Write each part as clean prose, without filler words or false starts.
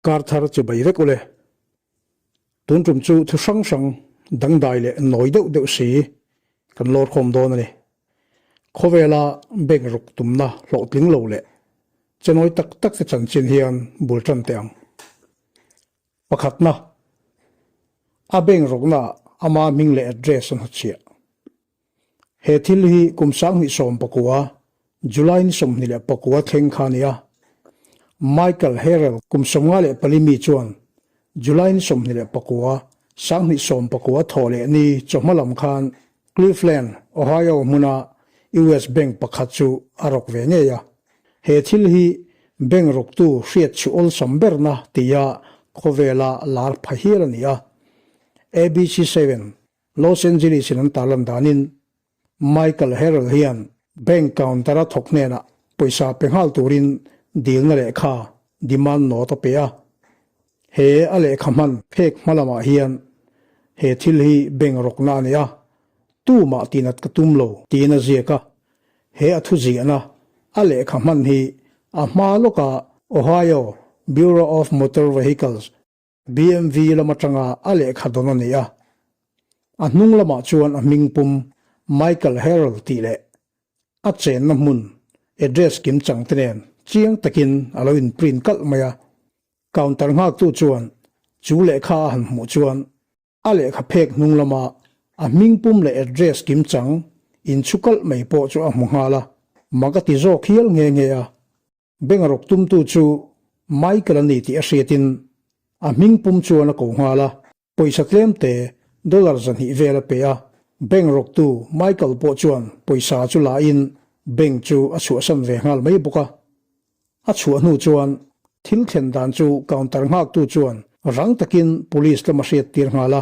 Kar thar chu bai vek ule. Tun tum chu thu hrang hrang dangdai leh nawi deuh deuh si kan lawr khawm dawn a ni. Khawvela bank ruk tumna hlawhtling lo leh chenawi tak tak te chanchin hian bul tan teh ang. Pakhatna, a bank ruknaah ama hming leh address an hawchhiah. He thil hi kum 2019, July ni 29 thleng kha a ni a. Michael Harrell kum 54 mi chuan July ni 29, 2019 thawh leh ni chawhma lam khan Cleveland, Ohio hmuna US bank pakhat chu a rawk ve ngei a. He thil hi bank rawktu hriat chhuh awlsam berna tia khawvela lar pha hial a ni a. ABC 7 Los Angeles in an tarlan danin Michael Harrell hian bank counter a thawk hnenah pawisa pe nghal turin dilna lehkha demand note a pe a. He a lehkha hman phek hma lamah hian he thil hi bank rawkna a ni a, tumah tinat ka tum lo tiin a ziak a. He a thuziahna a lehkha hman hi a hma lawka Ohio Bureau of Motor Vehicles BMW lam atanga a lehkha dawn a ni a, a hnung lamah chuan a hming pum Michael Harrell tih leh a chenna hmun address kim chang te nen chiang takin a lo in print kalh mai a. Counter nghaktu chuan chu lehkha a han hmuh chuan a lehkha phek hnung lama a hming pum leh address kim chang inchhu kalh mai pawh chu a hmu nghal a, mak a ti zawk hial nghe nghe a. Bank rawk tumtu chu Michael a ni tih a hriatin a hming pum chuan a ko nghal a, pawisa tlemte dollar 200 vel a pe a. Bank rawktu Michael pawh chuan pawisa chu lain bank chu a chhuahsan ve nghal mai bawk a. A chhuah hnu chuan thil thlen dan chu counter nghaktu chuan rang takin police lam a hriattir nghal a.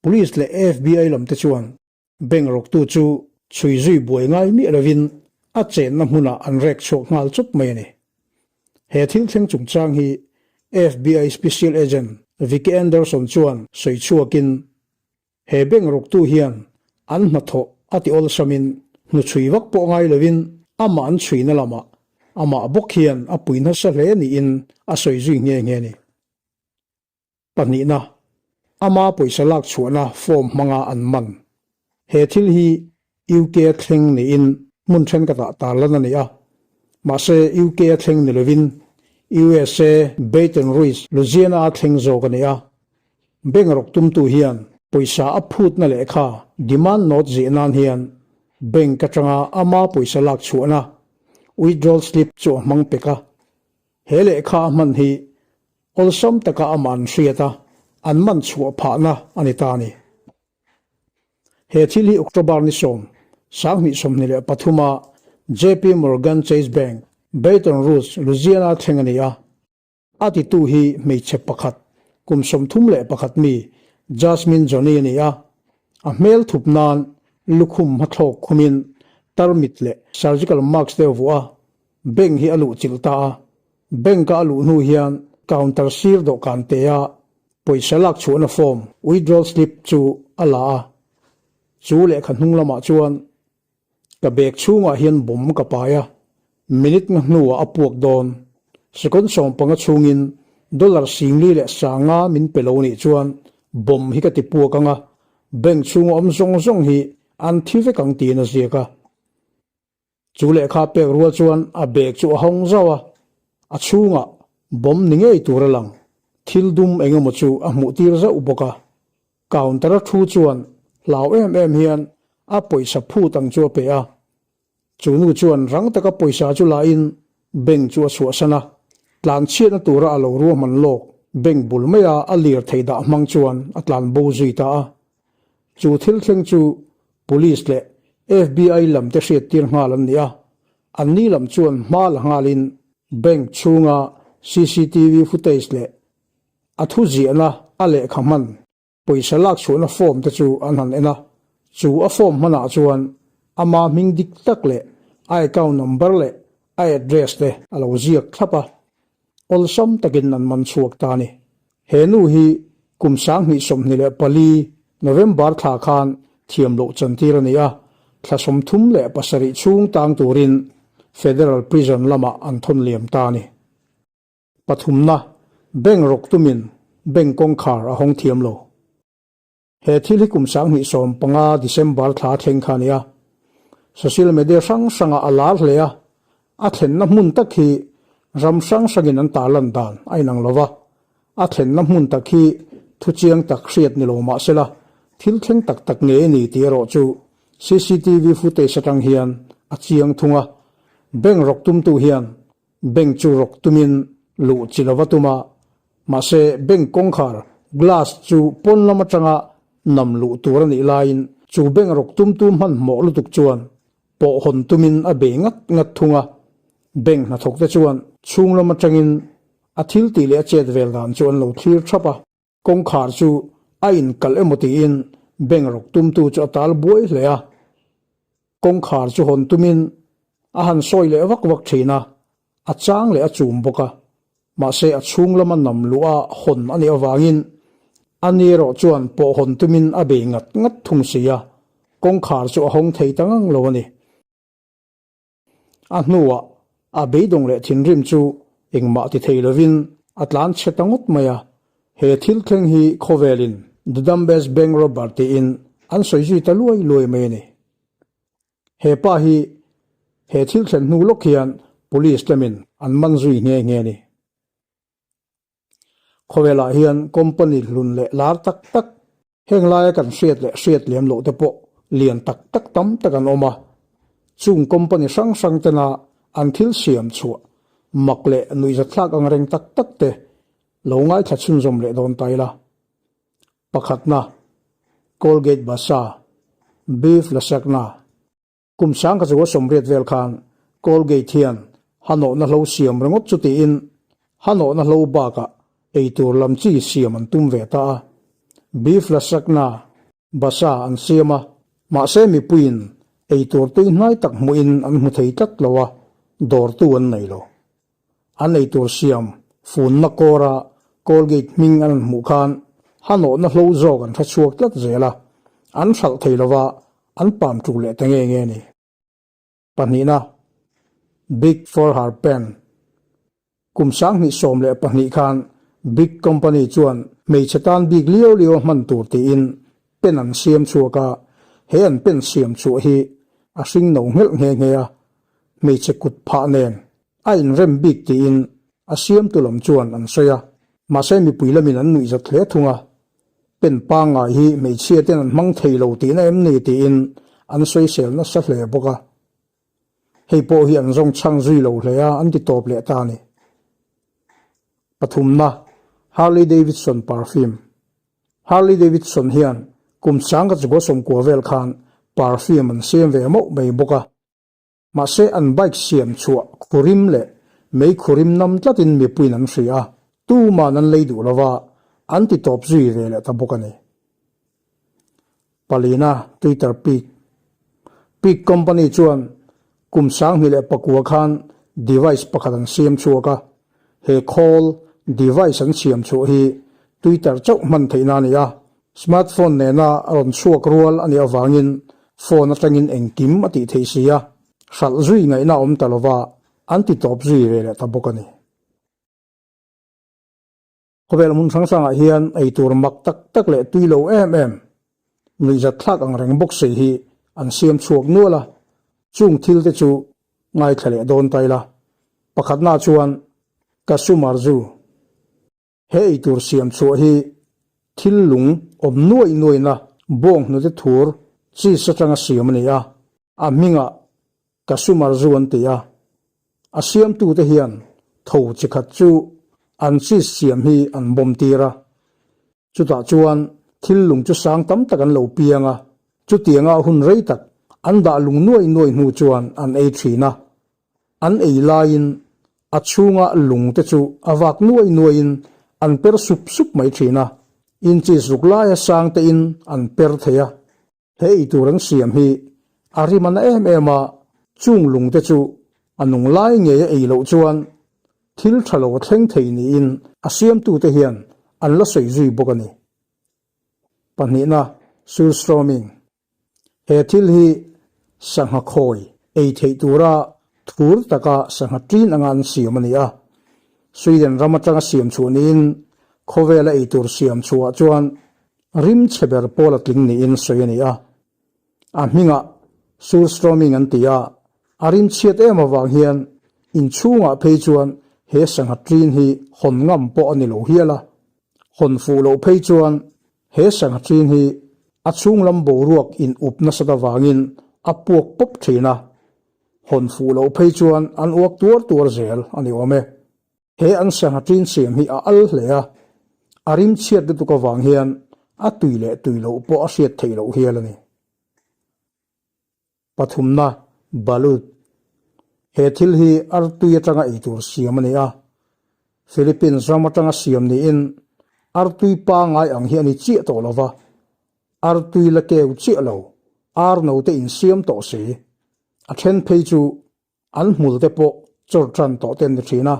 Police leh FBI lamte chuan Bank rawktu chu chhui zui buai ngai miah lovin a chenna hmunah an rek chhuak nghal chawp mai a ni. He thil thleng chungchang hi FBI Special Agent Vicki Anderson chuan sawi chhuakin, he bank rawktu hian an hnathawh a ti awlsamin hnuchhui vak pawh ngai lovin amah an chhuina lamah amah bawk hian a pui nasa hle niin a sawi zui nghe nghe a ni. Pahnihna, ama pawisa lak chhuahna form hmanga an man. He thil hi UK a thleng niin hmun thenkhatah tarlan a ni a. Mahse, UK a thleng ni lovin USA Baton Rouge, Louisiana a thleng zawk a ni a. Bank rawk tumtu hian pawisa a phutna lehkha demand note ziah nan hian bank atanga ama pawisa lak chhuahna withdrawal slip chu a hmang pek a. He lehkha a hman hi Awlsam taka amah an hriat a, an man chhuah phahna a ni ta a ni. He thil hi October ni sawm, 2023 a JP Morgan Chase Bank, Baton Rouge, Louisiana thleng a ni a. A titu hi hmeichhe pakhat, kum 31 mi Jasmine Johnny a ni a. A hmel thup nan lukhum hmathlawk khumin tarmit leh surgical mask te a vuah a, bank hi a luhchilh ta a. Bank-a a luh hnu hian counter sir dawhkan tea pawisa lak chhuahna form, withdrawal slip, chu a la a. Chu lehkha hnung lamah chuan ka bag chhungah hian bomb ka pai a, minute nga hnuah a puak dawn. Second 15 chhungin dollar 40 leh 500 min pe lo nih chuan bomb hi ka ti puak ang a, bank chhunga awm zawng zawng hi an thi vek ang tiin a ziak a. Chu lehkha pek rual chuan a bag chu a hawng zauh a, a chhungah bomb ni ngei tur a lang. Thil dum eng emaw chu a hmuh tir zauh bawk a. Counter a thu chuan hlau em em hian a pawisa phut ang chu a pe a. Chu nu chuan rang taka pawisa chu la in bank chu a chhuahsan a. Tlanchhiatna tura a lo ruahman lawk bank bul maia a lirthei dah hmang chuan a tlan bo zui ta a. Chu thil thleng chu Police leh FBI lam te hriattir nghal an ni a, anni lam chuan hma la nghalin bank chhunga cctv footage leh a thu ziahna a lehkha hman pawisa lak chhuahna form te chu an han en a. Chu a form hmanah chuan ama hming dik tak leh a account number leh a address te a lo ziak thlap a, awlsam takin an man chhuak ta a ni. He nu hi kum 2024 November thla khan thiam loh chantir a ni a, thla 37 chhung tang turin Federal Prison lamah an thawn liam ta a ni. Pathumna. Bank rawk tumin bank kawngkhar a hawng thiam lo. He thil hi kum 2015 December thla thleng kha a ni a. Social media hrang hrangah a lar hle a, a thlenna hmun tak hi ram hrang hrangin an tarlan dan a inang lo va. A thlenna hmun tak hi thu chiang tak hriat ni lo mah sela, thil thleng tak tak ngei a ni tih erawh chu CCTV footage atang hian a chiang thung a. Bank rawk tumtu hian Bank chu rawk tumin luh chi lova tum a, mahse bank kawngkhar glass chu pawn lam atanga nam luh tur a nih laiin chu bank rawk tumtu hmanhmawh lutuk chuan pawh hawn tumin a bei ngat ngat thung a. Bank hnathawk te chuan chhung lam atangin a thil tih leh a chet vel dan chu an lo thlir thap a. Kawngkhar chu a inkalh emaw tiin bank rawk tumtu chu a tal buai hle a. Kawngkhar chu hawn tumin a han sawi leh vak vak thin a, a chang leh a chum bawk a. Mahse a chhung lama nam luh a hawn a nih avangin a ni erawh chuan pawh hawn tumin a bei ngat ngat thung si a, kawngkhar chu a hawng thei ta ngang lo a ni. A hnuah a beidawng leh thinrim chu engmah ti thei lovin a tlan chhe ta ngawt mai a. He thil thleng hi khawvelin The Dumbest Bank Robber tiin an sawi zui ta luai luai mai a ni. He pa hi he thil thlen hnu lawk hian Police lamin an man zui nghe nghe a ni. Khawvelah hian company hlun leh lar tak tak Heng laia kan hriat leh hriat lem loh te pawh lian tak tak tam tak an awm a, chung company hrang hrang tena an thil siam chhuah mak leh nuihzatthlak ang reng tak tak te lo ngaithla chhunzawm leh dawn ta ila. Pakhatna, Colgate Basa, Beef Lasagna. Kum sang kha chu a sawmriat vel khan Colgate hian hanawhna hlo siam ringawt chu tiin hanawhna hlo bakah eitur lam chi siam an tum ve ta a. Beef lasagna, basa an siam a, mahse mipuiin eitur tui hnai tak hmuhin an hmu thei tlat lo a, dawrtu an nei lo. An eitur siam funna kawra Colgate hming an han hmuh khan hanawhna hlo zawk an hre chhuak tlat zel a, an hralh thei lova an pam ṭul leh ta nge nge a ni. Pahnihna, Big for her pen. Kum 2012 khan Big Company chuan hmeichhe tan bik liau liau a hman tur tiin pen an siam chhuak a, he an pen siam chhuah hi a hring no nghelh nghe nghe a, hmeichhe kut phah nen a inrem bik tiin a siamtu lam chuan an sawi a, mahse mipui lamin an nuihzat hle thung a, pen pangngai hi hmeichhia ten an hmang thei lo tihna em ni tiin an sawisel nasa hle bawk a, hei pawh hi an zawng chhang zui lo hle a an ti tawp leh ta a ni. Pathumna, Harley Davidson Perfume Harley Davidson hian kum 1990 vel khan perfume an siam ve mauh mai bawk a. Mahse an bike siam chhuah khurim leh mei khurim nam tlatin mipuiin an hria a, tuman an lei duh lova an ti tawp zui ve leh ta bawk a ni. Palina Twitter Peak Peak company chuan kum 2009 khan device pakhat an siam chhuak a, he khawl device an siam chhuah hi Twitter chauh hman theihna a ni a, Smartphone nena rawn chhuak rual a nih avangin phone atangin engkim a tih theih si a, hralh zui ngaihna a awm ta lova an ti tawp zui ve leh ta bawk a ni. Khawvel hmun hrang hrangah hian eitur mak tak tak leh tui lo em em, nuihzat thlak ang reng bawk si hi an siam chhuak nual a, chung thil te chu ngaithla leh dawn ta ila. Pakhatna chuan Kasumarzu. He eitur siam chhuah hi thil lung awm nuai nuaina bawng hnute thur cheese atanga siam a ni a, a hmingah Kasumarzu an ti a. A siamtute hian tho chi khat chu an cheese siam hi an bawm tir a. Chutah chuan thil lung chu sang tam tak an lo piang a, chutianga hun rei tak an dah lung nuai nuai hnu chuan an ei thin a. An ei laiin a chhunga lung te chu a vak nuai nuaiin an per sup sup mai thin a, inches ruk laia sang tein an per thei a. He eitur an siam hi a rim a na em em a, chung lung te chu a nung lai ngei a ei loh chuan thil tha lo a thleng thei niin a siamtute hian an la sawi zui bawk a ni. Pahnihna, Surströmming. He thil hi sangha khawi ei theih tura thur taka sangha ṭin anga an siam a ni a. Sweden ram atanga siam chhuah niin khawvela eitur siam chhuah chuan rim chhe ber pawl a tling niin sawi a ni a. A hmingah Surströmming an ti a, a rim chhiat em avang hian inchhungah phei chuan he sangha ṭin hi hawn ngam pawh a ni lo hial a. Hawn fuh loh phei chuan he sangha ṭin hi a chhung lam boruak in up nasat avangin a puak pawp ṭhin a, hawn fuh loh phei chuan an uak tuar tuar zel a ni awm e. He an sangha ṭin siam hi a al hle a, a rim chhiat lutuk avang hian a tui leh tui loh pawh a hriat theih loh hial a ni. Pathumna, Balut. He thil hi artui atanga ei tur siam a ni a. Philippines ram atanga siam niin artui pangai ang hi a ni chiah tawh lo va, artui la keu chiah lo, ar note insiam tawh si. A then phei chu an hmul te pawh chawr tan tawh te an ni thin a.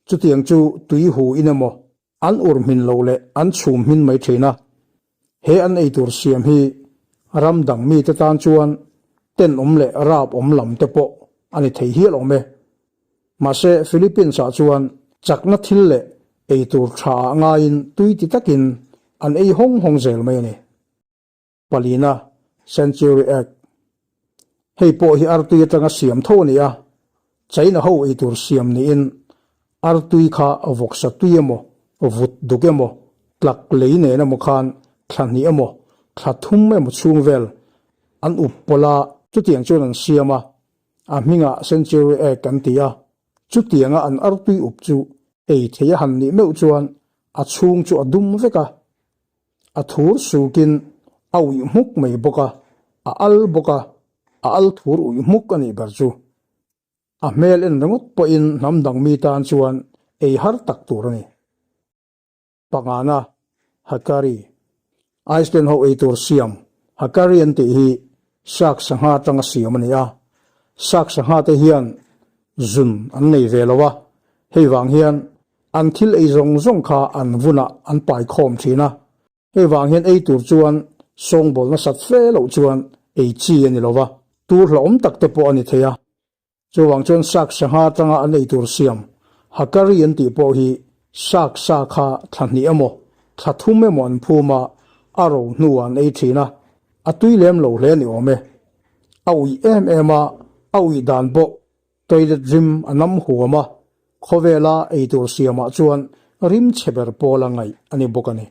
Chutiang chu tui hu in emaw An ur hmin lo leh an chhum hmin mai thin a, he an eitur siam hi ram dang mite tan chuan tenawm leh rap awm lam te pawh a ni thei hial awm e. Mahse Philippines ah chuan chakna thil leh eitur tha ah ngaiin tui ti takin an ei hawng hawng zel mai a ni. Palina, Century Egg. Hei pawh hi artui atanga siam tho a ni a, China ho eitur siam niin artui kha vawksa tui emaw, vut duk emaw, tlak lei nen emaw khan thla hnih emaw, thla thum emaw chhung vel an up pawlh a, chutiang chuan an siam a, a hmingah Century Egg an ti a, chutianga an artui up chu ei thei a han nih meuh chuan a chhung chu a dum vek a, A thur sukin a uih hmuk mai bawk a, a al bawk a, a al thur uih hmuk a nih ber chu. A hmel en ringawt pawhin hnam dang mi tan chuan ei har tak tur a ni. Pangana, Hakari. Iceland ho ei tur siam Hakari an tih hi Sak sangha atanga siam a ni a, sak sangha te hian zun an nei ve lo a, hei vang hian an thil ei zawng zawng kha an vunah an pai khawm thin a, hei vang hian ei tur chuan sawngbawl nasat fe loh chuan ei chi a ni lo va, tur hlauhawm tak te pawh a ni thei a. Chuvang chuan sak sangha atanga an ei tur siam Hakari an tih pawh hi sak sa kha thla hnih emaw, thla thum emaw an phum a, a ro hnuah an ei thin a, a tui lem lo hle ni awm e. A uih em em a, a uih dan pawh toilet rim a nam huam a, khawvela ei tur siamah chuan rim chhe ber pawl a ngaih a ni bawk a ni.